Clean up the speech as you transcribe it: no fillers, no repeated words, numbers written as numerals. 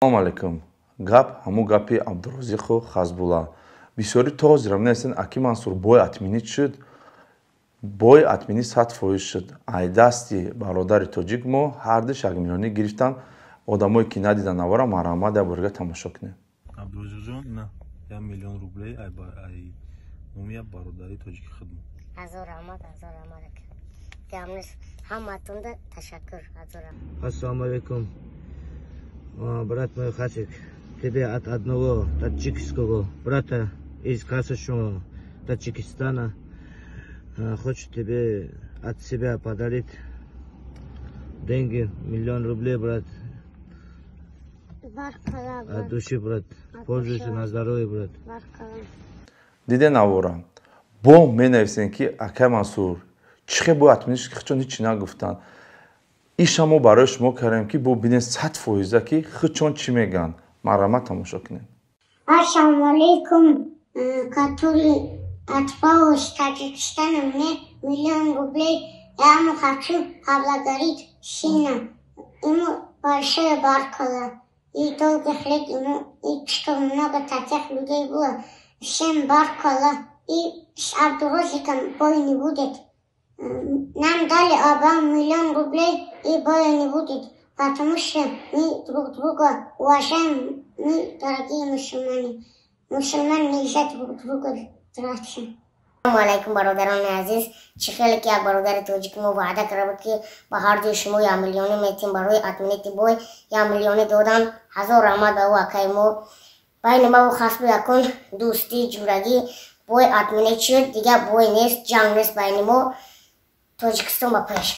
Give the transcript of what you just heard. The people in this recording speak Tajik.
Салому алейкум. Гап ҳамун гапи Абдурозиқу Хазбулла. Бисёри то ҳозира менависанд: «Аки Мансур, бой отменить шуд?» Бой отменить 100% шуд. Ай дасти бародари тоҷик мо ҳардуш 1 миллионӣ гирифтанд. Одамое ки надидан навора, марҳамат, як борга тамошо кунед. Абдурозиқҷон, на 1 миллион рублей ай номи як бародари тоҷики хидмат. Ҳазор раҳмат, ҳазор раҳмат, гап нест, ҳаматонда ташаккур, ҳазор раҳмат. Ассалому алейкум, брат мой Хасик, тебе от одного таджикского брата из красочного Таджикистана хочу тебе от себя подарить деньги, миллион рублей, брат. От души, брат. Пользуйся на здоровье, брат. Диде навора. Бо менависем, ки акай Мансур, чӣ хел бояд отменить, ки худшон ҳичи нагуфтанд? Иша мо барои шумо кардем, ки бубинед 100%, ки худшон чӣ мегӯянд. Марҳамат, тамошо кунед. Ассалому алейкум, который отправил из Таджикистана мне миллион рублей. Я ему хочу поблагодарить сильно. Ему большое баркала. И долгих лет ему, и чтобы много таких людей было. Всем баркала. И с Абдурозиком бой не будет. Нам дали оба миллион рублей, и боя не будет, потому что мы друг друга уважаем, мы дорогие мусульмане. Мусульман нельзя друг друга драться. Ассалому алайкум, бародарони азиз. Чӣ хеле ки як бародари тоҷики мо ваъда карда буд, ки ба ҳар дуи шумо 1 миллионӣ метим барои отменить бой, 1 миллионӣ додан. Ҳазор раҳмат ба ӯ акаи мо. Байни маву Хасбу якун дӯстӣ, ҷурагӣ. Бой отменить шуд, дигар бой нест, ҷанг нест байни мо. Тоҷикистон ба пеш!